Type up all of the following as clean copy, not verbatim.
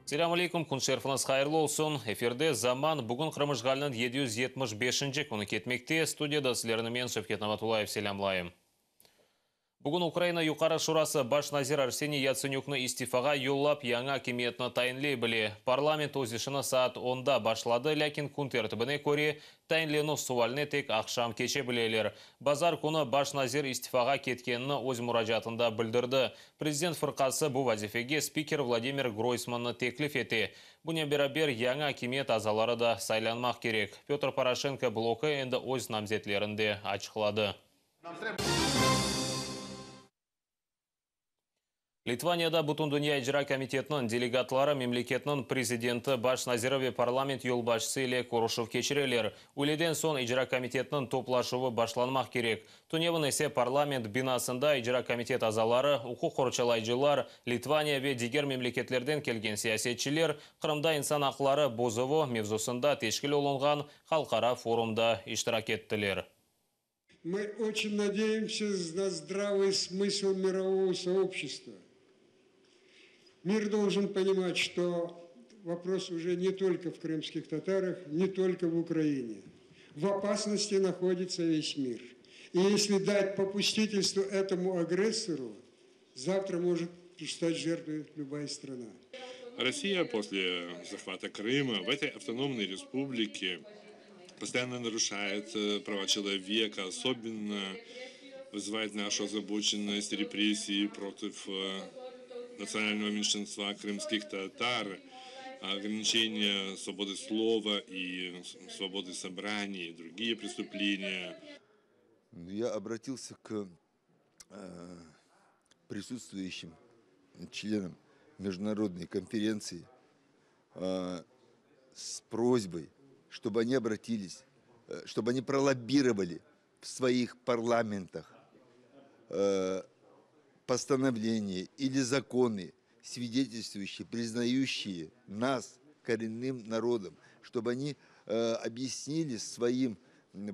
Selâm aleyküm, kün şerfiñiz hayırlı olsun. Efirde Zaman, bugün Qırım işğaliniñ 775-nci künü ketmekte. Studiyada sizlerni men, Şevket Namatullayev, selâmlayım. Bugün Ukraina Yuqarı Şurası baş nazir Arseniy Yatsenükni istifağa yollap, yañı akimiyetni tayinley bile. Parlament öz işini saat onda başladı, lâkin kün tertibine köre, tayinlenüv sualine tek aqşam keçe bileler. Bazar künü baş nazir istifağa ketkenini öz muracaatında bildirdi. Prezident fırqası bu vazifege spiker Vladimir Groysmannı teklif ete. Bunen beraber, yañı akimiyet azaları da saylanmaq kerek. Pötr Poroşenko bloku endi öz namzetlerini de açıqladı. Litvaniyada Bütündünya icra komitetiniñ delegatları memleketniñ prezidenti, baş naziri ve parlament yolbaşçısı ile körüşüv keçireler. Üyleden soñ icra komitetiniñ toplaşuvı başlanmaq kerek. Tünevin ise parlament binasında icra komitet azaları, uquq qorçalayıcılar, Litvaniya ve diger memleketlerden kelgen siyasetçiler Qırımda insan aqları bozuvı mevzusında teşkil olunğan halqara forumda iştirak ettiler. Мы очень надеемся на здравый смысл мирового сообщества. Мир должен понимать, что вопрос уже не только в крымских татарах, не только в Украине. В опасности находится весь мир. И если дать попустительство этому агрессору, завтра может стать жертвой любая страна. Россия после захвата Крыма в этой автономной республике постоянно нарушает э, права человека, особенно вызывает нашу озабоченность репрессии против э, национального меньшинства крымских татар, ограничение свободы слова и свободы собраний, другие преступления. Я обратился к э, присутствующим членам международной конференции с просьбой, чтобы они обратились, э, чтобы они пролоббировали в своих парламентах э, постановления или законы, свидетельствующие, признающие нас коренным народом, чтобы они э, объяснили своим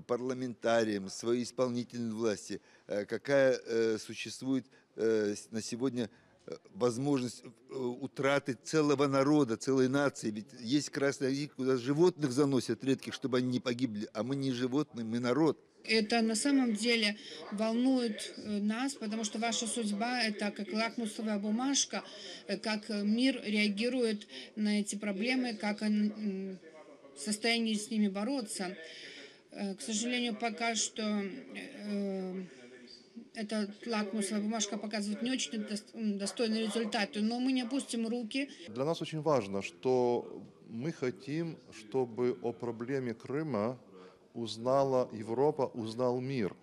парламентариям, своей исполнительной власти, какая существует на сегодня возможность утраты целого народа, целой нации. Ведь есть Красная книга, куда животных заносят редких, чтобы они не погибли. А мы не животные, мы народ. Это на самом деле волнует нас, потому что ваша судьба – это как лакмусовая бумажка, как мир реагирует на эти проблемы, как он в состоянии с ними бороться. К сожалению, пока что эта лакмусовая бумажка показывает не очень достойные результаты, но мы не опустим руки. Для нас очень важно, что мы хотим, чтобы о проблеме Крыма узнала Европа, узнал мир.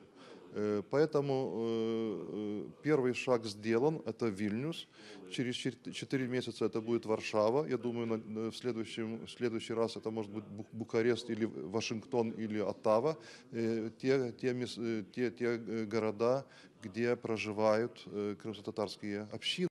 Э, поэтому э, э, первый шаг сделан, это Вильнюс. Через 4 месяца это будет Варшава. Я думаю, в, следующем, в следующий раз это может быть Букарест или Вашингтон или Оттава. Те, те, те, те города, где проживают крымско-татарские общины.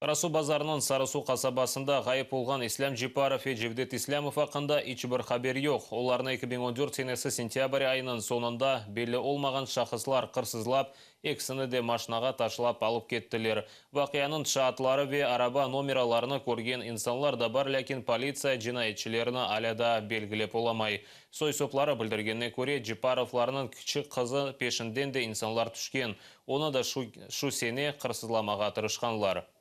Qarasuvbazarnıñ Sarı-Su qasabasında ğayıp olğan İslâm Ceparov ve Cevdet İslâmov aqqında iç bir haber yoq. Olarnı 2014 senesi sentâbr ayınıñ soñunda belli olmağan şahıslar qırsızlap, ekisini de maşinağa taşlap alıp kettiler. Vaqianıñ şaatları ve araba nomeralarını körgen insanlar da bar, lâkin politsiya cinayetçilerni alâ daa belgilep olamay. Soy-sopları bildirgenine köre, Ceparovlarnıñ kiçik qızı peşinden de insanlar tüşken, onı da şu şu sene qırsızlamağa tırışqanlar.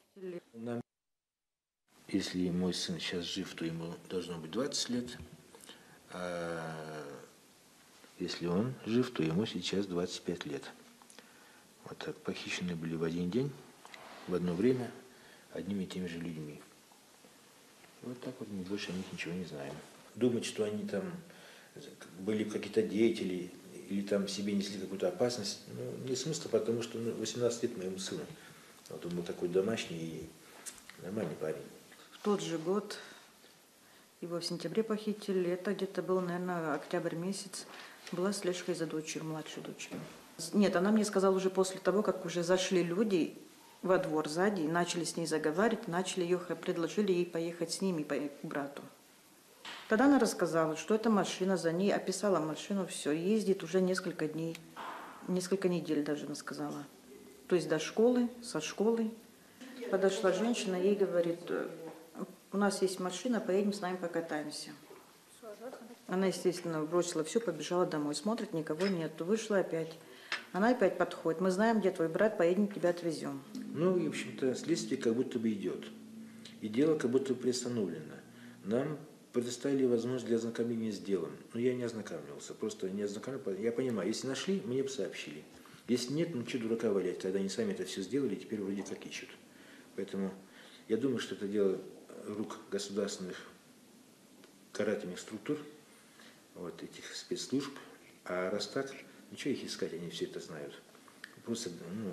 Если мой сын сейчас жив, то ему должно быть 20 лет. А если он жив, то ему сейчас 25 лет. Вот так похищены были в один день, в одно время, одними и теми же людьми. Вот так вот мы больше о них ничего не знаем. Думать, что они там были какие-то деятели или там себе несли какую-то опасность, ну, нет смысла, потому что ну, 18 лет моему сыну. Вот он был такой домашний и нормальный парень. В тот же год его в сентябре похитили. Это где-то был, наверное, октябрь месяц. Была слежка за дочерью, младшей дочерью. Нет, она мне сказала уже после того, как уже зашли люди во двор сзади и начали с ней заговаривать, начали ее, предложили ей поехать с ними к брату. Тогда она рассказала, что эта машина за ней, описала машину, все, ездит уже несколько дней, несколько недель даже она сказала. То есть до школы, со школы. Подошла женщина, ей говорит, у нас есть машина, поедем с нами покатаемся. Она, естественно, бросила все, побежала домой. Смотрит, никого нет. Вышла опять. Она опять подходит. Мы знаем, где твой брат, поедем, тебя отвезем. Ну, и, в общем-то, следствие как будто бы идет. И дело как будто бы приостановлено. Нам предоставили возможность для ознакомления с делом. Но я не ознакомился. Просто не ознакомился. Я понимаю, если нашли, мне бы сообщили. Если нет, ну что дурака валять, когда они сами это все сделали, теперь вроде как ищут. Поэтому я думаю, что это дело рук государственных карательных структур, вот этих спецслужб. А раз так, ну что их искать, они все это знают. Просто, ну,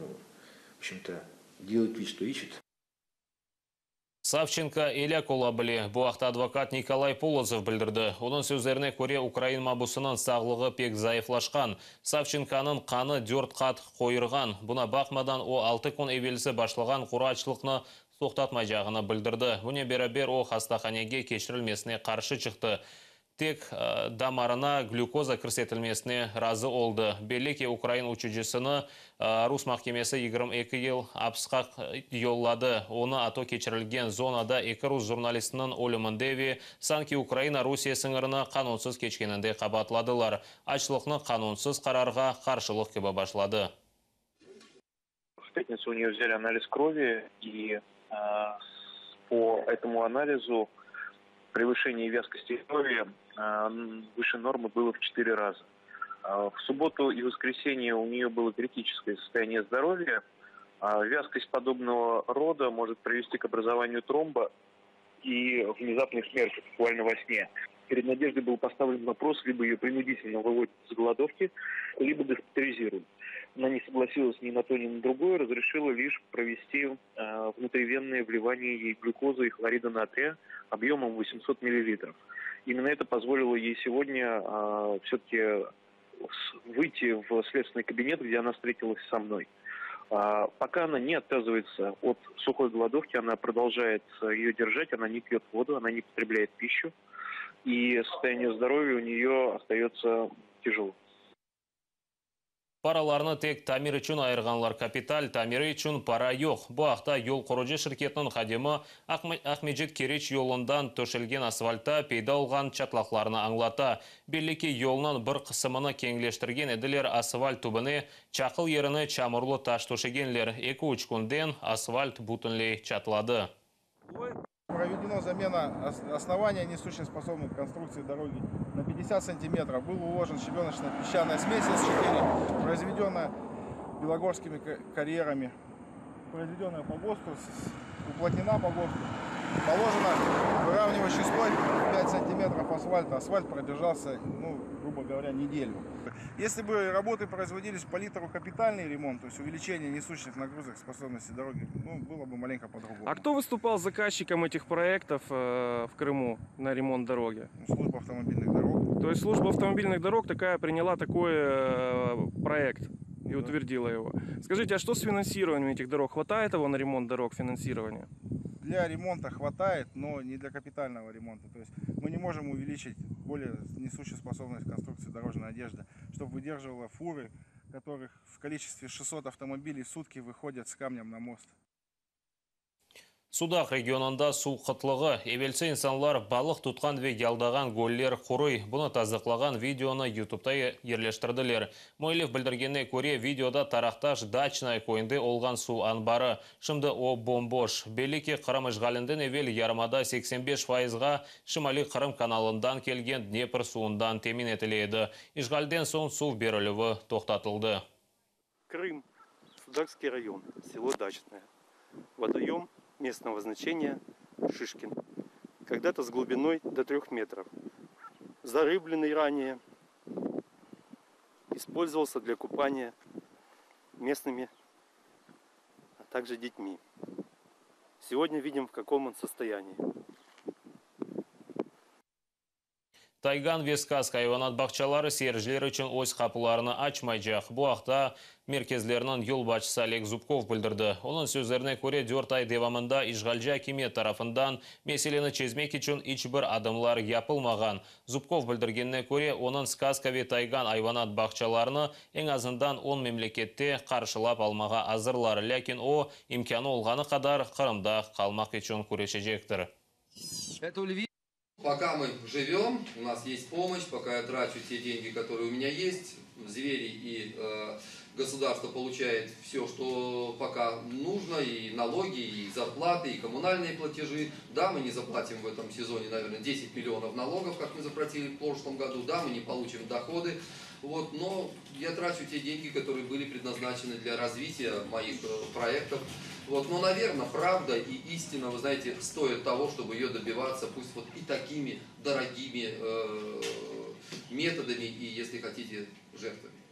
в общем-то, делают вид, что ищут. Savçenko elâk ola bile. Bu aqta advokat Nikolay Polozov bildirdi. Onıñ sözlerine köre, ukrain mabusınıñ sağlığı pek zayıflaşqan. Savçenkonıñ qanı dört qat qoyurğan. Buña baqmadan, o altı kün evelsi başlağan quru açlıqnı toqtatmaycağını bildirdi. Bunen beraber o hastahanege keçirilmesine qarşı çıqtı. Tek damarına glükoza kirsetilmesine razı oldı. Belli ki, ukrain uçucısını rus mahkemesi 22 yıl apsqa yolladı. Onı ATO keçirilgen zonada eki rus jurnalistiniñ ölüminde ve sanki Ukraina-Rusiye sıñırını qanunsız keçkeninde qabaatladılar. Açlıqnı qanunsız qararğa qarşılıq kibi başladı. В пятницу у нее взяли анализ крови, и по этому анализу превышение вязкости крови выше нормы было в 4 раза. В субботу и воскресенье у нее было критическое состояние здоровья. Вязкость подобного рода может привести к образованию тромба и внезапной смерти, буквально во сне. Перед Надеждой был поставлен вопрос, либо ее принудительно выводят из голодовки, либо госпитализируют. Она не согласилась ни на то, ни на другое, разрешила лишь провести внутривенное вливание ей глюкозы и хлорида натрия объемом 800 миллилитров. Именно это позволило ей сегодня все-таки выйти в следственный кабинет, где она встретилась со мной. Пока она не отказывается от сухой голодовки, она продолжает ее держать, она не пьет воду, она не потребляет пищу, и состояние здоровья у нее остается тяжелым. Paralarnı tek tamir içün ayırğanlar, kapital tamiri içün para yoq. Bu aqta yol qurucı şirketiniñ hadimi Aqmescit Keriç yolundan töşelgen asfaltta peyda olğan çatlaqlarnı añlata. Belli ki, yolnıñ bir qısımını keñleştirgen ediler, asfalt tübüne çaqıl yerine çamurlı taş töşegenler. Eki-üç künden asfalt bütünley çatladı. Проведена замена основания несущей способной конструкции дороги на 50 сантиметров. Был уложен щебеночно-песчаная смесь С4, произведенная белогорскими карьерами, произведенная по ГОСТу, уплотнена по ГОСТу. Положено выравнивающий слой 5 сантиметров асфальта. Асфальт продержался, грубо говоря, неделю. Если бы работы производились по литеру капитальный ремонт, то есть увеличение несущих нагрузок способности дороги, было бы маленько по-другому. А кто выступал заказчиком этих проектов в Крыму на ремонт дороги? Служба автомобильных дорог. То есть служба автомобильных дорог такая приняла такой проект и утвердила его. Скажите, а что с финансированием этих дорог? Хватает его на ремонт дорог, финансирования? Для ремонта хватает, но не для капитального ремонта. То есть мы не можем увеличить более несущую способность конструкции дорожной одежды, чтобы выдерживала фуры, которых в количестве 600 автомобилей в сутки выходят с камнем на мост. Sudaq regionında suv qıtlığı. Evelsi insanlar balıq tutqan ve yaldağan göller quruy. Bunı tasdıqlağan videonı YouTube'da yerleştirdiler. Müellif bildirgenine köre, videoda Taraqtaş Daçnaya köyünde olğan suv anbarı. Şimdi o bomboş. Belli ki, Qırım işğalinden evel yarımada 85%-ğa Şimaliy Qırım kanalından kelgen Dnepr suvundan temin etile edi. İşğalden soñ suv berilüvi toqtatıldı. Крым, Судакский район, село Дачное. Водоем местного значения Шишкин. Когда-то с глубиной до 3 метров. Зарыбленный ранее, использовался для купания местными, а также детьми. Сегодня видим, в каком он состоянии. Taygan ve Skazka ayvanat bağçaları seyirciler içün öz qapılarını açmaycaq. Bu aqta merkezlerniñ yolbaşçısı Oleg Zubkov bildirdi. Onıñ sözlerine köre, dört ay devamında işğalci akimiyet tarafından meseleni çezmek içün iç bir adımlar yapılmağan. Zubkov bildirgenine köre, onıñ Skazka ve Taygan ayvanat bağçalarını eñ azından on memlekette qarşılap almağa azırlar, lâkin o, imkânı olğanı qadar Qırımda qalmaq içün küreşecektir. Пока мы живем, у нас есть помощь, пока я трачу те деньги, которые у меня есть, звери и э, государство получает все, что пока нужно, и налоги, и зарплаты, и коммунальные платежи. Да, мы не заплатим в этом сезоне, наверное, 10 миллионов налогов, как мы заплатили в прошлом году, да, мы не получим доходы, вот, но я трачу те деньги, которые были предназначены для развития моих э, проектов. Вот, но, наверное, правда и истина, вы знаете, стоит того, чтобы ее добиваться, пусть вот и такими дорогими э, методами и, если хотите, жертвами.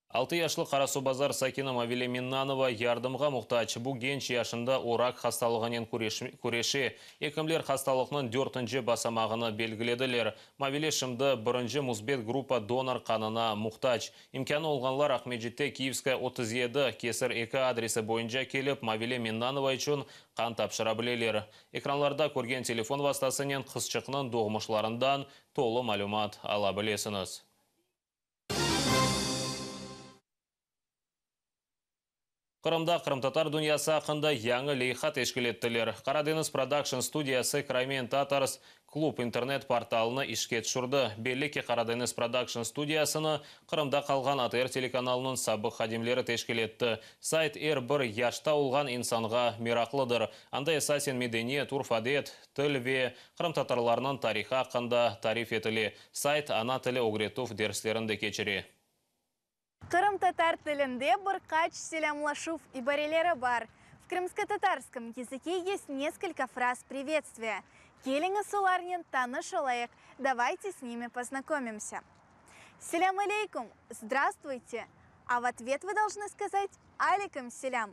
6 yaşlı Qarasuvbazar sakini Mavile Minnanova yardımğa muhtac. Bu genç yaşında o rak hastalığınen küreşe. Ekimler hastalıqnıñ dörtünci basamağını belgilediler. Mavile şimdi birinci müsbet gruppa donor qanına muhtac. İmkânı olğanlar Aqmescitte Kiyevskaya 37, kesir 2 adresi boyunca kelip Mavile Minnanova içün qan tapşıra bileler. Ekranlarda körgen telefon vastasınen qızçıqnıñ doğmuşlarından tolu malümat ala bilesiñiz. Qırımda qırımtatar dünyası aqqında yañı leyha teşkil ettiler. Qaradeñiz Production studiyası Crimean Tatars Club internet portalını işke tüşürdi. Belli ki, Qaradeñiz Production studiyasını Qırımda qalğan ATR telekanalınıñ sabıq hadimleri teşkil etti. Sayt er bir yaşta olğan insanğa meraqlıdır. Anda esasen medeniyet, urf-adet, til ve qırımtatarlarnıñ tarihı aqqında tarif etile. Sayt ana tili ögretüv derslerini de keçire. Qırımtatar tilinde bir qaç selâmlaşuv ibareleri bar. В крымскотатарском языке есть несколько фраз приветствия. Keliñiz olarnen tanış olayıq, давайте с ними познакомимся. Selâm aleyküm, здравствуйте! А в ответ вы должны сказать aleyküm selâm.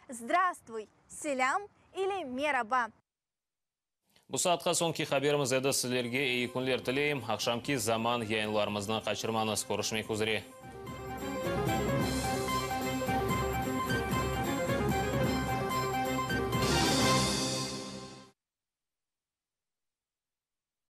Здравствуй, selâm или meraba. Bu saatqa soñki haberimiz edi. Sizlerge eyi künler tileyim. Aqşamki Zaman yayınlarımıznı qaçırmañız. Körüşmek üzre.